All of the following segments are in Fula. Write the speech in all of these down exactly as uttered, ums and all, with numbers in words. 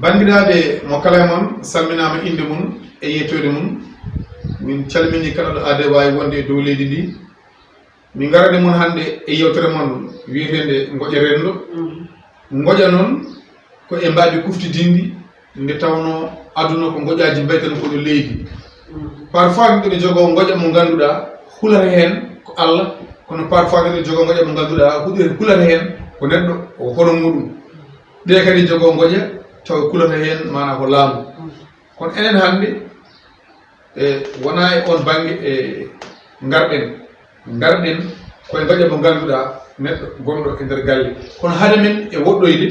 Banndiraaɓe, mo kala e mon salminaama innde mum e yettoode mum. Min calminii kala ɗo aade waawi wonde e dow leydi ndi. Min ngarani mon hannde e yewtere mon wiyeteende Ngoƴa Renndo. Ngoƴa noon ko e mbaadi kuftidinndi, nde tawnoo aduna ko ngoƴaaji mbaytan kono leydi. Parfois neɗɗo ne jogoo ngoƴa mo ngannduɗaa hulata heen ko Allah, kono parfois neɗɗo jogoo ngoƴa mo ngannduɗaa huɗi-, hulata heen ko neɗɗo o hono muɗum. Ɓe kadi jogoo ngoƴa taw kulata heen, maanaa ko laamu. Kono enen hannde, e, wonaa e oon bannge, e, ngarɗen. Ngarɗen koye ngoƴa mo ngannduɗaa neɗɗo gonɗo e nder galle. Kono hade men e woɗɗoyde,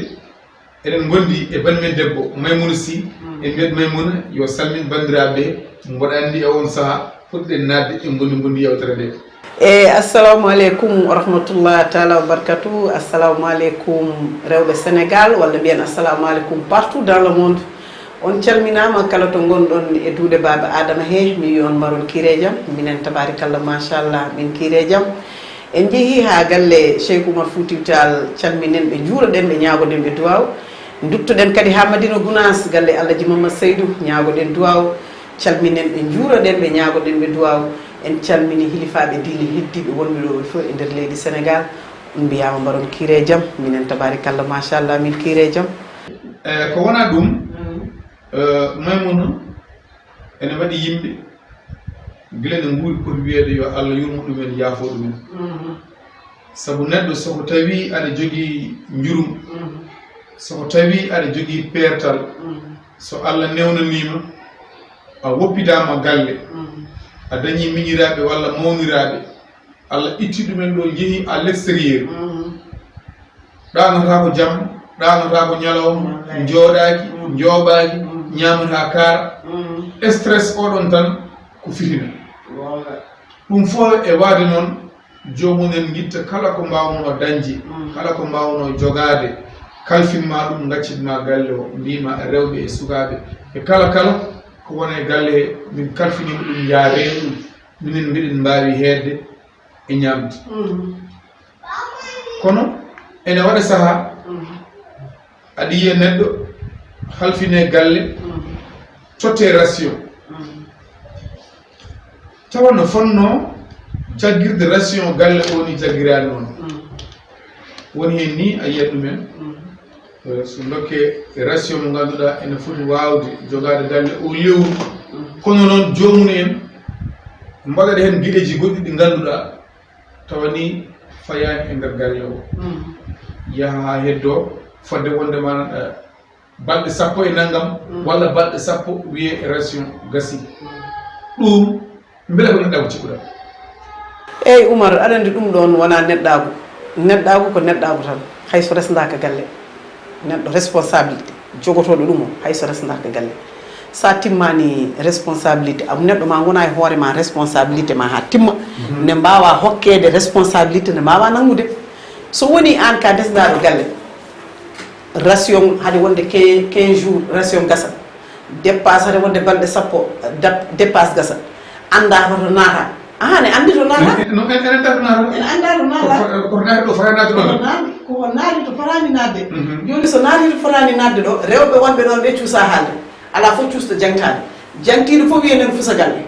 eɗen ngondi e bani men debbo Maymuna Sy. En mbiyat Maymuna yo salmin banndiraaɓe ɓe, mboɗo anndi e oon sahaa puɗɗen naatde e mbondi mbondi yewtere nde. E, assalamu aleykum wa rahmatullah taala wa barakatuh. Assalamu aleykum rewɓe Sénégal, walla mbiyen assalamu aleykum partout dans le monde. On calminaama kala to ngonɗon e duuɗe baaba Adama he, mi wiyi on mbaron kiire jam, minen tabaarikalla machallah min kiire jam. En njehii haa galle Cheikh Oumar Foutiyou Tall, calminen ɓe, njuuroɗen ɓe, ñaagoɗen ɓe duwaaw. Nduttoɗen kadi haa Madina Gounass, galle Alhaji Mamadou Seydou, ñaagoɗen duwaaw. Calminen ɓe, njuuroɗen ɓe, ñaagoɗen ɓe duwaaw. En calmini hilifaaɓe diine heddiiɓe wonɓe ɗo fof e nder leydi Sénégal. On mbiyaama mbaron kiire jam, minen tabaarikalla machallah min kiire jam. E, ko wonaa ɗum, e, Maymuna ene waɗi yimɓe gila ne nguuri poti wiyeede yo Allah yurmo ɗumen, yaafo ɗumen. Sabu neɗɗo so ko tawi aɗa jogii njurum, so ko tawi aɗa jogii peertal, so Allah newnaniima, a woppidaama galle, a dañii miñiraaɓe walla mawniraaɓe, Allah itti ɗumen ɗo, njehi à l'extérieur. Ɗaanotaako jam, ɗaanotaako ñalawma, njooɗaaki, njooɓaaki, ñaamataa kaara. Stress oɗon tan ko fitina. Ɗum fof e waade noon, joomum en ngitta kala ko mbaawnoo dañde, kala ko mbaawnoo jogaade, kalfin ma ɗum, ngaccit ma galle o, mbiima rewɓe e sukaaɓe. E kala kala ko wona e galle he, min kalfinima ɗum, yaa reen ɗum. Minen mbiɗen mbaawi heedde e ñaamde. Kono ene waɗa sahaa, aɗa yiya neɗɗo halfine galle, totte ration. Tawa no fonnoo jaggirde ration galle o ni jaggiraani noon. Woni heen ni a yiyat ɗumen, eh, so ndokke ration mo ngannduɗaa ene foti waawde jogaade galle o lewru. Kono noon joomum en mbaɗat heen geɗeji goɗɗi ɗi ngannduɗaa tawa ni fayaani e nder galle o. Yaha haa heddoo fodde wonde maanaam, eh, balɗe sappo e nanngam, walla balɗe sappo, wiyee ration gasii. Ɗum, mbele ko neɗɗaagu cikkuɗaa? Eey, Umar, aɗa anndi ɗum ɗoon wonaa neɗɗaagu. Neɗɗaagu ko neɗɗaagu tan, hay so resndaaka galle. Neɗɗo responsabilité, jogotooɗo ɗum o, hay so resndaaka galle. So a timmaani responsabilité, am neɗɗo ma wona e hoore ma responsabilité ma haa timma. Nde mbaawaa hokkeede responsabilité, nde mbaawaa nanngude. So wonii aan ka desnaaɗo galle, ration hade wonde quinze, quinze jours, ration gasa. Dépasse hade wonde balɗe sappo, dap-, dépasse gasa. Anndaa hoto naata. Aha, ne anndi to naata? No, en, en anndaa to naata. En anndaa to naata. Ko fo-, ko naata ɗo fota naata ɗo. Ko naati, ko naati to fotaani naatde. Jooni so naati to fotaani naatde ɗo, rewɓe wonɓe ɗoon ɓe cuusaa haalde. Alaa fof cuusɗo jaŋtaade. Jaŋtiiɗo fof wiye nen fusa galle.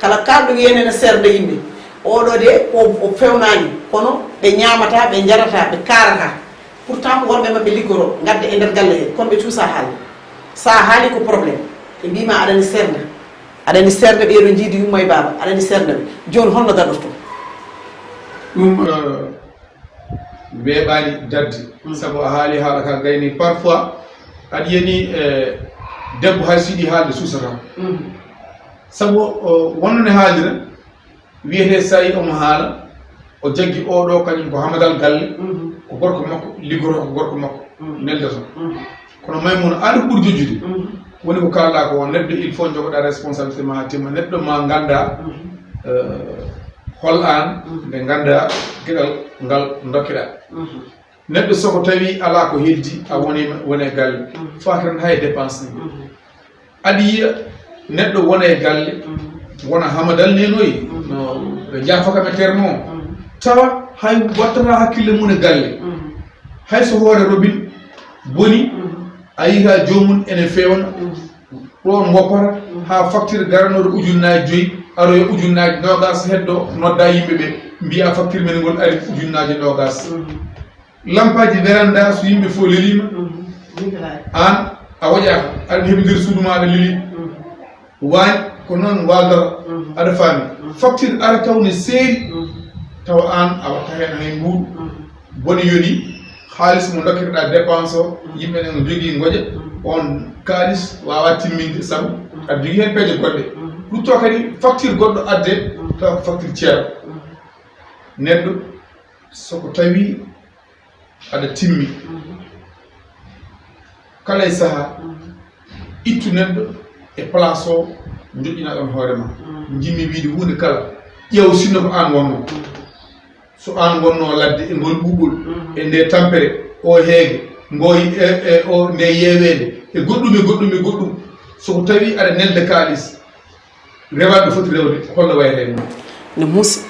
Kala kaalɗo wiye nen serde yimɓe. Oɗo de, o, o fewnaani. Kono ɓe ñaamataa, ɓe njarataa, ɓe kaarataa. Pourtant ko worɓe maɓɓe liggoro, ngadda e nder galle he, kono ɓe cuusaa haalde. So a haali ko problème, ɓe mbiima aɗani sernda. Aɗani sernda ɓe, eɗo njiidi yumma e baaba, aɗani sernda ɓe. Jooni holno daɗorto? Ɗum, eh, weeɓaani daɗde. Sabu a haali haala ka gayni. Parfois, aɗa yiyani, eh, debbo hay so yiɗi haalde suusata. Sabu, o, wonno ne haalira, wiyetee Sayi omo haala, o jaggi oɗo, kañum ko hamadal galle, ko gorko makko, liggotoo ko gorko makko, neldata. Kono Maymuna, aɗa ɓuri jojjude. Woni ko kaalɗaa ko, neɗɗo il faut jogoɗaa responsabilité ma haa timma. Neɗɗo ma nganndaa, eh, hol aan, nde nganndaa geɗal ngal ndokkeɗaa. Neɗɗo so ko tawi alaa ko heddi, a woni, woni e galle. Faa tan hay dépense ni. Aɗa yiya neɗɗo wona e galle, wona hamadal nenoyi, no ɓe njaafaka me terme o. Tawa hay wattata hakkille mum e galle. Hay so hoore robin boni, A yiyta joomum ene feewna, ɗoon woppata haa facture garanooɗo ujunnaaji joyi, aroya ujunnaaji noogaas, heddo nodda yimɓe ɓe, mbiya facture men ngol ari ujunnaaji noogaas. Lampaaji veranda, so yimɓe fof leliima, aan a waƴaaka, aɗa heɓi nder suudu ma aɗa leli. Waañ ko noon waldata, aɗa faami. Facture ara taw ne seeri, tawa aan a watta heen hay mbuuɗu. Bone yoni, haalis mo dokkirɗa dépense o, yimɓe ne no jogii ngoƴa, on kaalis waawa timminde sabu aɗa jogii heen peeje goɗɗe. Ɗum to kadi facture goɗɗo adde, tawa ko facture ceerɗo. Neɗɗo so ko tawi aɗa timmi, kala e sahaa, ittu neɗɗo e place o, joƴƴina ɗon hoore ma. Njimmi wiide huunde kala, ƴeew sinno ko aan wonno. So aan wonno ladde e ngol ɓuuɓol, e nde tampere, o heege, ngo e, e o nde yeeweende, e goɗɗum e goɗɗum e goɗɗum. So ko tawi aɗa nelda kaalis, rewaɗo foti rewde, holno wayata e mum? No muusi.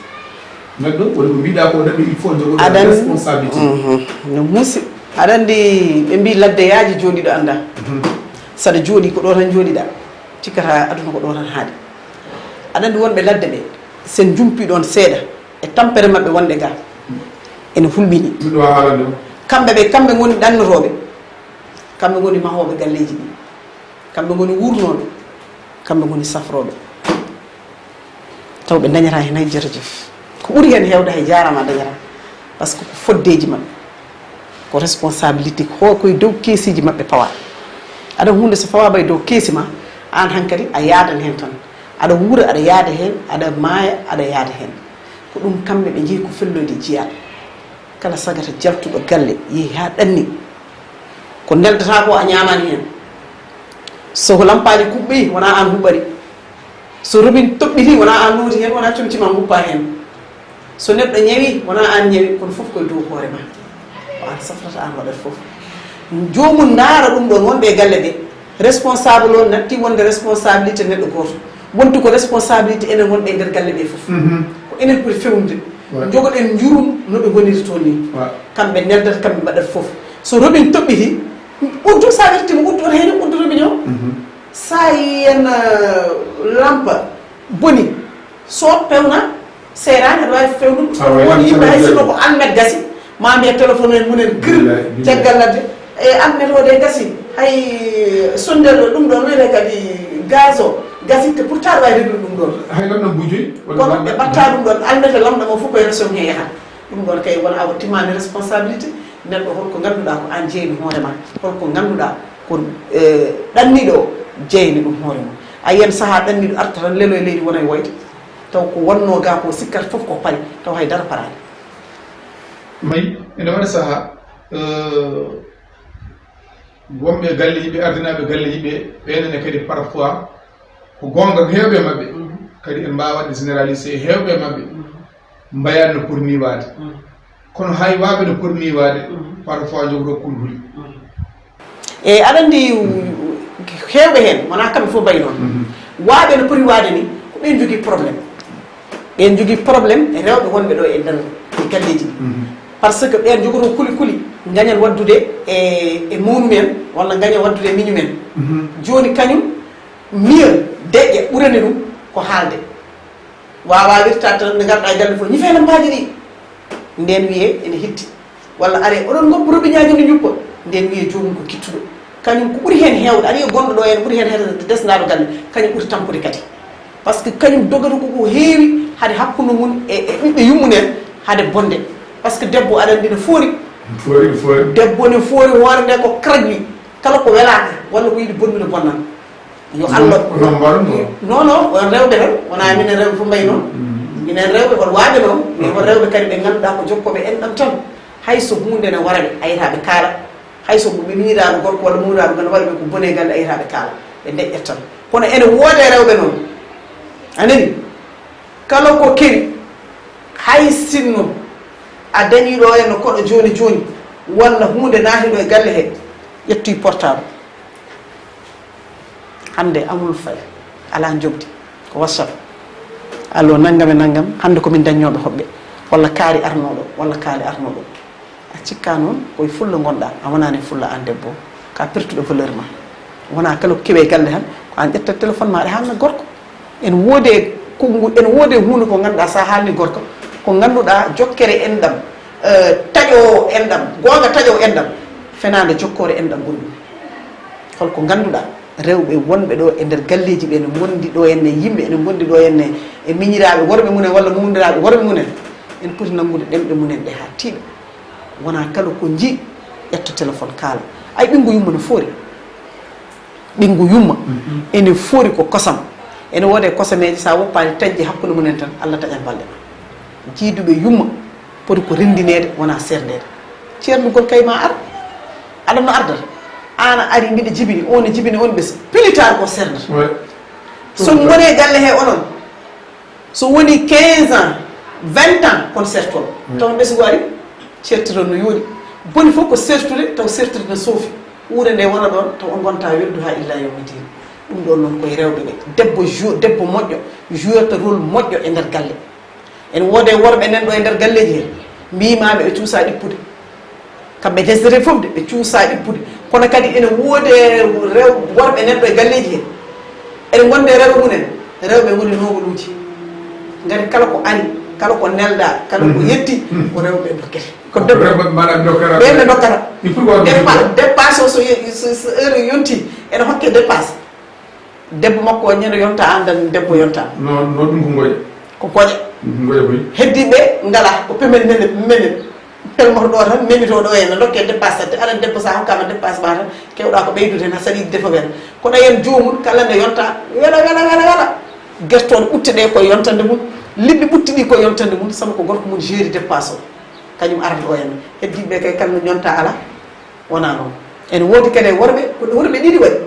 Neɗɗo woni ko mbiɗa ko, neɗɗo il faut jogoɗa aɗa anndi, responsabilité. Mhm. No muusi. Aɗa anndi ɓe mbi ladde yaaji jooɗiiɗo annda. Mhm. Saɗa jooɗi ko ɗo tan jooɗiɗa. Cikkata aduna ko ɗo tan haaɗi. Aɗa anndi wonɓe ladde ɓe, sen jumpi ɗon seeɗa e tampere maɓɓe wonde ga, ene hulɓini. Miɗo waawi haalande on. Kamɓe ɓe, kamɓe ngoni ɗannotooɓe, kamɓe ngoni mahooɓe galleeji ɗi, kamɓe ngoni wuurnooɓe, kamɓe ngoni safrooɓe. Taw ɓe dañataa heen hay jerejef. Ko ɓuri heen heewde hay jaaraama a dañataa. Parce que ko foddeeji maɓɓe, ko responsabilité, ko koye dow keesiiji maɓɓe pawaa. Aɗa huunde so fawaama e dow keesi ma, aan hankadi a yaadan heen tan. Aɗa wuura, aɗa yaada heen, aɗa maaya, aɗa yaada heen. Ko ɗum kamɓe ɓe njeyi ko felloyde jiyaa. Kala sagata jaltuɗo galle yehi haa ɗanni, ko neldata ko a ñaamaani heen. So ko lampaaji kuɓɓi, wonaa aan huɓɓari. So robin toɓɓiti, wonaa aan looti heen, wonaa comci ma nguppa heen. So neɗɗo ñawi, wonaa aan ñawi, kono fof koye dow hoore ma. Ko aan safrata, aan waɗata fof. Joomum ndaara ɗum ɗoon, wonɓe e galle ɓe. Responsable o natti wonde responsabilité neɗɗo gooto. Wonti ko responsabilité enen wonɓe e nder galle ɓe fof. Mhm. Ko enen poti fewnude. Ouais. Njogoɗen njurum no ɓe ngoniri toon ni. Ouais. Kamɓe neldata, kamɓe mbaɗata fof. So robin toɓɓiti, uddu, sa wertima uddu, on heen uddu robin o. Mhm. Sa yii en, eh, lampa boni, so pewna, seeraani, aɗa waawi fewnude. Awa, won yimɓe hay sinno ko almet gasi, ma mbiya téléphone en mumen kir, billahi, billahi. Caggal ladde, e almet o de gasi, hay sondel ɗum ɗon wiyete kadi gaz o gasi, te pourtant aɗa waawi reglude ɗum ɗon. Hay lamɗam bujoy, walla kono ɓe lamɗam ɓatta ɗum ɗon, almet e lamɗam o fof koye région he yaha. Ɗum ɗon kay wona awa timmaani responsabilité, neɗɗo holko ngannduɗaa ko aan jeyni hoore ma, holko ngannduɗaa ko, eh, ɗanniiɗo o jeyni ɗum hoore mum. A yiyan sahaa ɗanniiɗo arta tan lelo e leydi wona e woyde, taw ko wonnoo gaa ko sikkata fof ko pari, taw hay dara paraani. Mayi, ene waɗa sahaa, eh, wonɓe galleeji ɓe, ardinaaɓe galleeji ɓe, ɓeenene kadi parfois ko goonga ko heewɓe e maɓɓe, mhm, kadi en mbaawa waɗde généralisé e heewɓe e maɓɓe, mhm, mbayaani no poti ni waade. Mhm. Kono hay waawɓe no poti ni waade, mhm, parfois njogotoo kulhuli. Mhm. E aɗa anndi, heewɓe heen, wonaa kamɓe fof mbayi noon. Mhm. Waawɓe no poti waade ni, ko ɓeen njogii problème. Ɓeen njogii problème e rewɓe wonɓe ɗo e nder e galleeji ɗi. Mhm. Par ce que ɓeen njogotoo kuli kuli, ngañan waɗdude e, e mawnu men, walla ngañan waɗdude e miñu men. Mhm. Jooni kañum, mieux, deƴƴa ɓurani ɗum ko haalde. Waawaa wirtaade tan, nde ngarɗaa e galle fof, ñifee lampaaji ɗi. Ndeen wiyee ene hitti. Walla aree, oɗon ngoppu robiñaaji ndi njuppa. Ndeen wiyee joomum ko kittuɗo. Kañum ko ɓuri heen heewde, aɗa yiya gonɗo ɗo heen ɓuri heen heewde desnaaɗo galle, kañum ɓuri tampude kadi. Par ce que kañum dogata ko ko heewi hade hakkunde mum e, e ɓiɓɓe yummumen hade bonde. Par ce que debbo aɗa anndi no foori. Foori, foori. Debbo ne foori hoore nde ko karagli. Kala ko welaaka, walla ko yiɗi bonnude bonnan. Yo Allah. Non, non, mbaɗum ɗo. Non, non, on rewɓe tan, wonaa minen rewɓe fof mbayi noon. Mm. Minen rewɓe, on waawɓe noon, mais on rewɓe kadi ɓe ngannduɗaa ko jokkooɓe enɗam tan. Hay so huunde ne wara ɓe, ayraɓe kaala. Hay so ɓe miñiraaɗo gorko walla muñiraaɗo galle wara ɓe ko bone galle, ayraɓe kaala. Ɓe ndeƴƴat tan. Kono ene woodee rewɓe noon. A nani? Kala ko kewi, hay sinno a dañii ɗo henno koɗo jooni jooni, walla huunde naati ɗo e galle he, ƴettii portable. Hannde amul fay, alaa njoɓdi, ko WhatsApp. Allo, nanngam e nanngam, hannde ko min dañnooɓe hoɓɓe, walla kaari arnooɗo, walla kaari arnooɗo. A cikkaa noon, ko e fulla ngonɗaa, a wonaani e fulla aan debbo. Ka pertuɗo valeur ma. Wona kala ko keɓe galle tan, ko an ƴetta téléphone ma aɗa haalna gorko. Ene woodi e konngu, ene woodi e huunde ko ngannduɗaa sa haalni gorko, ko ngannduɗaa jokkere enɗam, eh, taƴoowo enɗam, goonga taƴoowo enɗam, fenaande jokkoore enɗam woni ɗum. Holko ngannduɗaa rewɓe wonɓe ɗo e nder galleeji ɓe ne ngondi ɗo henne, yimɓe ene ngondi ɗo henne e miñiraaɓe worɓe mumen walla mawniraaɓe worɓe mumen, ene poti nanngude ɗemɗe mumen ɗe haa tiiɗa. Wona kala ko njii ƴetta téléphone kaala. Ay ɓinngu yumma no foori. Ɓinngu yumma ene foori ko kosam. Ene woodi e kosameeje, sa woppaani taƴde hakkunde mumen tan, Allah taƴan balɗe ma. Jiiduɓe yumma poti ko renndineede, wona seerndeede. Ceerndugol kay ma ar. Aɗa no ardata. Aan a ari, mbiɗa jibini, on ne jibini, on ɓes. Pilitaan ko seernata. So ngoni e galle he onon, so woni quinze ans, vingt ans, kon serton. Taw ɓesngu ari, sertiron no yooɗi. Boni fof ko sertude, taw sertude no soofi. Wuure nde wona ɗon, taw o ngonta weldu haa illa yawmi diin. Ɗum ɗon noon koye rewɓe ɓe. Debbo jou-, debbo moƴƴo, jouata rôle moƴƴo e nder galle. Ene woodi e worɓe nan ɗo e nder galleeji he, mbiimaɓe ɓe cuusa ɗippude. Kamɓe desdete fof de, ɓe cuusa ɗippude. Kono kadi ene woodi e rew-, worɓe nan ɗo e galleeji he. Ene ngondi e rewɓe mumen, rewɓe ngoni noobuluuji. Ngati kala ko ari, kala ko nelda, kala ko yetti, ko rewɓe dokkete. Ko debbo. Rewɓe mbaɗa dokkata. Ɓen ɓe dokkata. Il faut que Déppa-, dépasse o so ye-, so, so heure yonti, ene hokke dépasse. Debbo makko o ñande yonta, aan tan debbo yonta. No, no, ɗum ko ngoƴa. Ko ngoƴa. Ɗum ko ngoƴa koy. Heddiiɓe ngala ko pemel mene, mene. Pelmoto ɗo tan, memito ɗo en, no dokke dépasse tan. Aɗa debbo sa hokkama dépasse ma tan, kewɗa ko ɓeydude hen, a saɗi defo ɓen. Kono yen joomum, kala nde yonta, wela, wela, wela, wela. Gertooɗe ɓutte ɗe koye yontande mum, liɗɗi ɓutti ɗi koye yontande mum, sabu ko gorko mum jeeri dépasse o. Kañum arata ɗo en. Heddiiɓe kay kala no yonta ala. Wona noon. Ene woodi kadi e worɓe, ko worɓe ɗiɗi waɗi.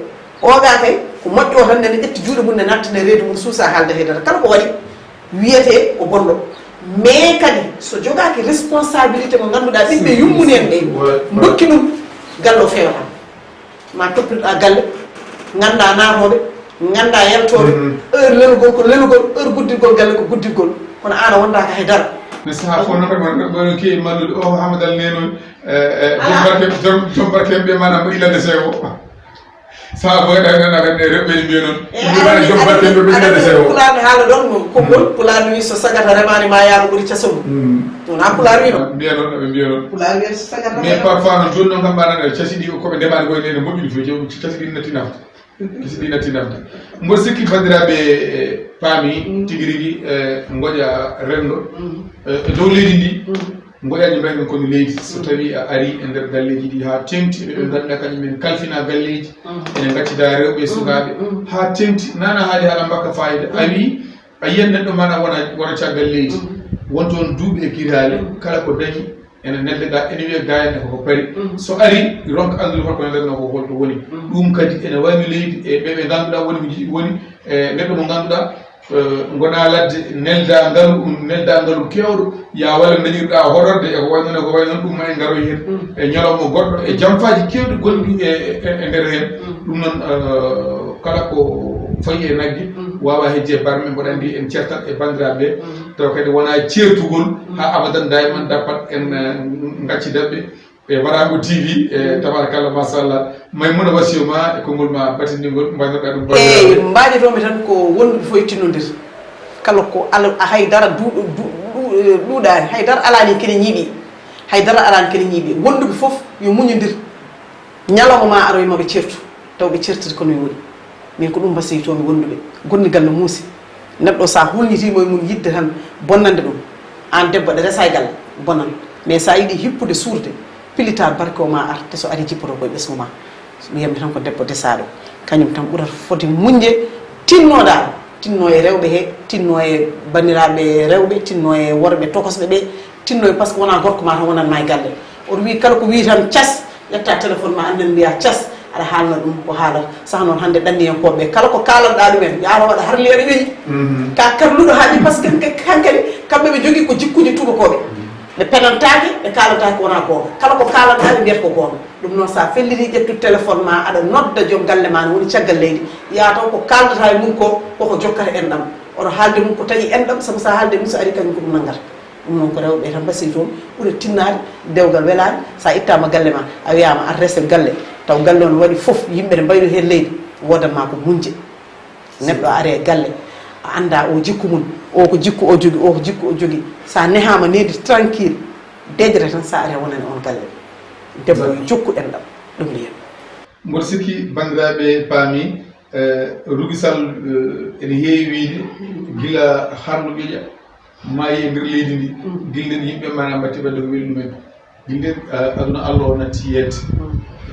Oga kay, ko moƴƴo o tan nene ƴetti juuɗe mum ne nattina e reedu mum, suusa haalde haydara. Kala ko waɗi, wiyete ko bonɗo. Mais kadi, so jogaaki responsabilité mo ngannduɗaa ɓiɓɓe yummum en ɓe, ndokki ɗum, galle o feewata. Ma toppitoɗaa galle, nganndaa naatooɓe, nganndaa yaltooɓe, heure lelugol ko lelugol, heure guddirgol galle ko guddirgol. Kono aan a wondaaka haydara. Mais sahaa fof noon kadi won, won, won keewi mallude, o Hamadal Nenoy, e, e, joom barke, joom, joom barke en ɓe maanaam mbaɗi ladde sewo. Sahaa fof eɗen, eɗen, eɗen, rewɓe ene mbiya noon. E, ɗum woni joom barke en ɓe mbaɗi ladde sewo. Pulaar ne haala ɗoon mo, konngol, Pulaar ne wiyi so sagata remaani ma yaaru ɓuri caso mum. Wona Pulaar wi noon. Mbiya noon, ɓe mbiya noon. Pulaar wiyata so sagata remaani. Mais parfois noon, jooni noon kam mbaɗa casi ɗi ko ɓe ndemaani ko ene moƴƴi no feewi, joom casi ɗi nattinama. Mbiɗa sikki banndiraaɓe, eh, paami tigi rigi, eh, ngoƴa renndo, eh, e dow leydi ndi. Ngoƴaaji mbayɗen ko no leydi, so tawii a arii e nder galleeji ɗi haa teeŋti, ɓe ɓe ngannduɗaa kañum en kalfinaa galleeji, ene ngaccida rewɓe e sukaaɓe, haa teeŋti, nana haali haala mbakka faayida. A wii, a yiyat neɗɗo mana wona, wona caggal leydi. Won toon duuɓi e kiraale, kala ko dañi, ene nelda ga, ene wiya ga ene koko pari. So ari, ronka anndude holko neldannoo ko holto woni. Ɗum kadi ene wayno leydi e ɓe ɓe ngannduɗaa woni ko jiɗi woni, e neɗɗo mo ngannduɗaa, eh, ngona ladde nelda ngalu, nelda ngalu kewɗo, ya walla dañirɗa hoɗorde e ko wayno ne ko wayno ɗum ma en ngaroy heen. E ñalawma goɗɗo, e jamfaaji kewɗi gonɗi e, e, e nder heen. Ɗum noon, eh, kala ko fayi e nagge, wawa hejje barme, mboɗo anndi en certat e banndiraaɓe ɓe. Taw kadi wona ceertugol haa abadan dayman dappat en, eh, ngacci daɓɓe e Warango T V, e tabarakallah, machallah. Maymuna, wasiyo ma e konngol ma batindingol, mbaynoɗa ɗum. Eyi, mbaajotoomi tan ko wonduɓe fof e tinnondir. Kala ko ala, hay dara du-, du-, du-, ɗuuɗaani, hay dara alaani kene ñiiɓi. Hay dara alaani kene ñiiɓi. Wonduɓe fof yo muñondir. Ñalawma ma aroy maɓe ceertu, taw ɓe ceertiri kono yooɗi. Min ko ɗum mbasiytoomi wonduɓe. Gonɗi galle muusi. Neɗɗo sa hulnitima e mum yidde tan bonnande ɗum. Aan debbo ɗa resa e galle, bonan. Mais sa yiɗi hippude suurde, pilita barke o ma ar, te so ari jippoto koye ɓesngu ma. Wiyamde tan ko debbo desaaɗo. Kañum tan ɓurata foti muñde, tinno dal. Tinno e rewɓe he, tinno e banndiraaɓe rewɓe, tinno e worɓe tokosɓe ɓe, tinno e, par ce que wona gorko ma tan wonatma e galle. Oto wi kala ko wi tan cas, ƴetta téléphone ma, annden mbiya cas, aɗa haalna ɗum ko haalata. Saka noon hannde ɗanniyankooɓe ɓe, kala ko kaalanɗa ɗumen, yaata waɗa harli aɗa weñi. Ka karluɗo haaɗi, par ce que hankadi kamɓe ɓe jogii ko jikkuuji tuubakooɓe. Ɓe penantaake, ɓe kaalantaake ko wona goonga. Kala ko kaalanɗa ɓe mbiyata ko goonga. Ɗum noon, sa felliti ƴettu téléphone ma, aɗa nodda joom galle ma, no woni caggal leydi, yaa taw ko kaaldata e mum ko, koko jokkata enɗam. Oto haalde mum ko taƴi enɗam, sabu sa haalde mum, so ari kañum ko ɗum nanngata. Ɗum noon ko rewɓe tan mbasiytoo, ɓuri tinnaade, dewgal welaani, sa ittaama galle ma, a wiyaama ar resen galle, Taw galle on waɗi fof, yimɓe ne mbayno heen leydi, woodan ma ko muñje. Neɗɗo are e galle, a annda o jikku mum, o ko jikku o jogi, o ko jikku o jogi. Sa nehaama needi tranquille, deƴre tan sa are wonani on galle. Debbo yo jokku enɗam, ɗum ne. Mboɗo sikki banndiraaɓe paami, eh, Rugisal, eh, ene heewi wiyde gila harluɓe ƴa maayi e nder leydi ndi, gila nden yimɓe maana mbaɗti ɓadde ko weli ɗumen. Gila nden, eh, aduna Allah o natti yeedde.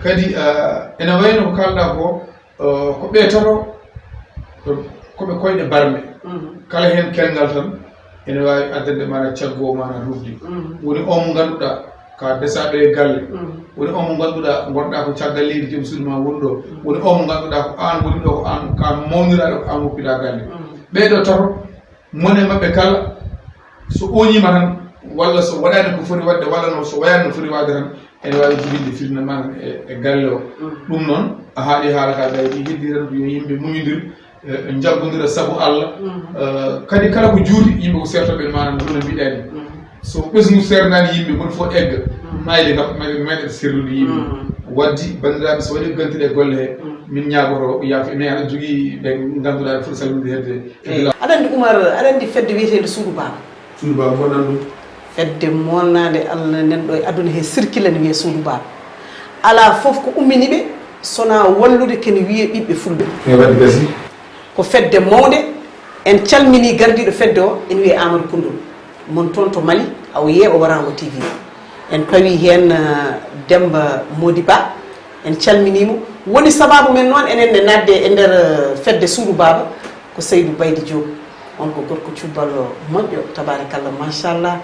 Kadi, eh, ene wayno ko kalɗa ko, eh, ko ɓe tato, ko ɓe koyɗe barme. Kala heen kelngal tan, ene waawi addande maana caggo maana rufde. Woni o mo ngannduɗaa ka desaaɗo e galle. Woni o mo ngannduɗaa ngonɗaa ko caggal leydi, joom suudu ma woni ɗo. Woni o mo ngannduɗaa ko aan woni ɗo, ko aan ka mawniraaɗo, ko aan woppiɗaa galle. Ɓee ɗo tato, mone maɓɓe kala, so ooñiima tan, walla so waɗaani ko foti waɗde, walla no, so wayaani no foti waɗde tan, ene waawi jibinde fitna maana e, e galle o. Ɗum noon, a haaɗi haala ka gaydi, heddi tan ko yo yimɓe muñondir, eh, njaggondira sabu Allah. Eh, kadi kala ko juuti, yimɓe ko sertoɓe maana no ɗum no mbiɗani. So ɓesngu serndaani yimɓe, woto fof egga. Mayde kam, mayde, mayde serrude yimɓe. Waddi, banndiraaɓe, so waɗi gantuɗe e golle he, min ñaagoto yaafo, mais aɗa jogii ɓe ngannduɗaa ɓe foti salminde hedde. Eyi. Aɗa anndi Umar, aɗa anndi fedde wiyeteende Suudu Baaba? Suudu Baaba, mboɗo anndi ɗum. Fedde molnaande Allah nan ɗo e aduna he circule ne wiyee Suudu Baaba. Alaa fof ko ummini ɓe, sonaa wallude kene wiyee ɓiɓɓe Fulɓe. E wadde gasi. Ko fedde mawnde, en calminii gardiiɗo fedde o, ene wiyee Amadou Koundoul. Mon toon to Mali, awo yee o Warango T V. En pawii heen, eh, Demba Mody Ba, en calminii mo. Woni sabaabu men noon enen ne naatde e nder, eh, fedde Suudu Baaba, ko Seydou Baydy Diop. On ko gorko cubballo moƴƴo, tabaarakalla, machallah.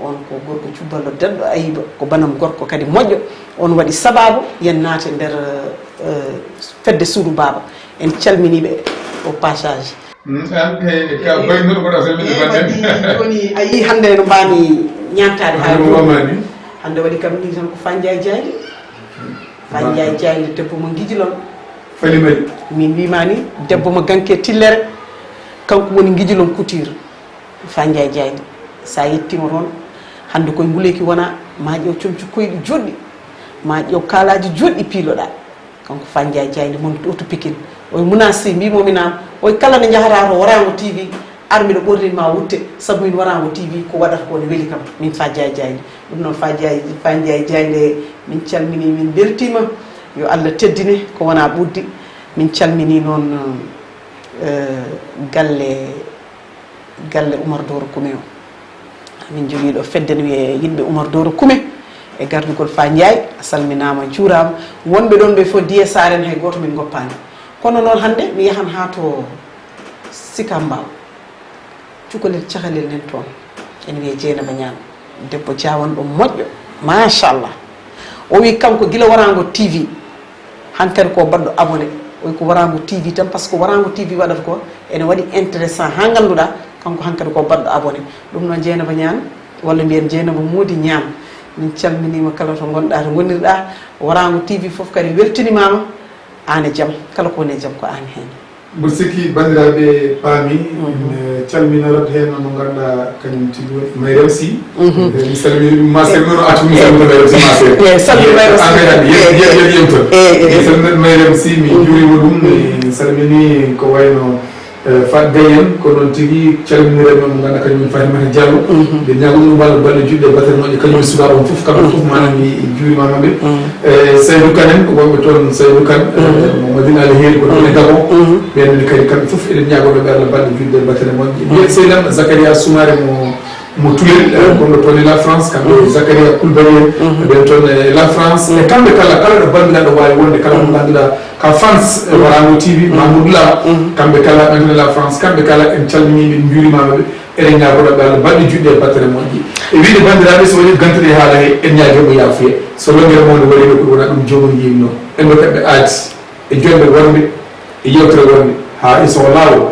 On ko gorko cubballo daɗɗo ayiba, ko banam gorko kadi moƴƴo. On waɗi sabaabu yen naate nder, eh, fedde Suudu Baaba. En calminii ɓe au passage. Mm, an kay, ka baynoɗo ko ɗo, so mi... Eh, bande. Wadde, woni, a yii hannde no mbaami ñaantaade haa... Hannde jooni. Hannde waɗi kam ni tan ko Fa Ndiaye Diagne. Fa Ndiaye Diagne, debbo mo Ngijilon. Fali Mali. Min wiima ni, debbo mo Ganke Tillere, kanko woni Ngijilon Couture. Fa Ndiaye Diagne, sa yettiima toon, hannde koye nguleeki wona, ma ƴeew comci koyɗi joɗɗi, ma ƴeew kaalaaji joɗɗi piiloɗaa. Kanko Fa Ndiaye Diagne mon to, to Pikine. Oy Muna Sy, mbimomi naam, oy kala nde njahata to Warango T V, ar miɗo ɓornin ma wutte, sabu min Warango T V ko waɗata ko ne weli kam, min Fa Ndiaye Diagne. Ɗum noon Fa Ndiaye, Fa Ndiaye Diagne, min calmini, min mbeltiima. Yo Allah teddine ko wona ɓuddi. Min calmini noon, eh, galle, galle Umar Doro Kume o. Min jogii ɗo fedde no wiyee Yiɗɓe Umar Doro Kume e gardugol Fa Ndiaye. A salminaama, juuraama. Wonɓe ɗoon ɓe fof, Diye Saaren, hay gooto min ngoppaani. Kono noon hannde mi yahan haa to Sicap Mbao. Cukalel cakalel nen toon. Ene wiyee Jeynaba Ñaan. Debbo jaawanɗo moƴƴo. Machallah. O wi kanko gila Warango T V. Hankadi ko baɗɗo abonné. O wi ko Warango T V tan, par ce que Warango T V waɗata ko ene waɗi intéressant haa ngannduɗaa, kanko hankadi ko baɗɗo abonné. Ɗum noon Jeynaba Ñaan, walla mbiyen Jeynaba Moodi Ñaan. Min calminiima kala to ngonɗaa, to ngonirɗaa. Warango T V fof kadi weltinimaama. Aan e jam, kala ko woni e jam ko aan heen. Mboɗo sikki banndiraaɓe paami, min, eh, calminorat heen mo ngannduɗaa kañum tigi woni Mariam Sy. Eh, mi salmini ɗum, ma sel noon, accu mi salmina Mariam Sy, ma sel. Eh, salmini Mariam Sy. An kadi, yem-, yem-, yem-, yem toon. Eh, eh. Mi salmini Mariam Sy, mi juurima ɗum, mi salmini ko wayno, eh, Fat Gaye en, ko noon tigi calminirat men mo ngannduɗaa kañum woni Fatimata Diallo. Mbiɗa ñaago ɗum balɗe, balɗe juɗɗe, batte moƴƴe, kañum e sukaaɓe on fof, kamɓe fof, maanaam, mi juurimaama ɓe. Eh, Saydou Kane en, wonɓe toon, Saydou Kane, eh, mo Madina Alheri, ko toon e Gabon. Ɓeen ne kadi, kamɓe fof, eɗen ñaagono ɓe Allah balɗe juɗɗe, battane moƴƴe. Mbiyen sehil am Zakaria Soumaré mo, mo Tulel, eh, gonɗo toon e la France, kamɓe Zakaria Koulibaly en, ɓeen toon e la France. E kamɓe kala, kala ɗo banndiraaɗo waawi wonde, kala mo ngannduɗaa ka France, eh, Warango T V, Mamoudou Lam, kamɓe kala ɓeen toon e la France, kamɓe kala en calminii ɓe, en njuurimaama ɓe. Eɗen ñaagono ɓe Allah balɗe juɗɗe e battane moƴƴe. E wiyde banndiraaɓe, so waɗii gantuɗe e haala he, en ñaagii mo yaafuya. So longere mawde waɗii ɗo, ko wona ɗum joomum yeyno. En ndokkat ɓe aadi e jonde wonde, e yewtere wonde, haa e so laawol.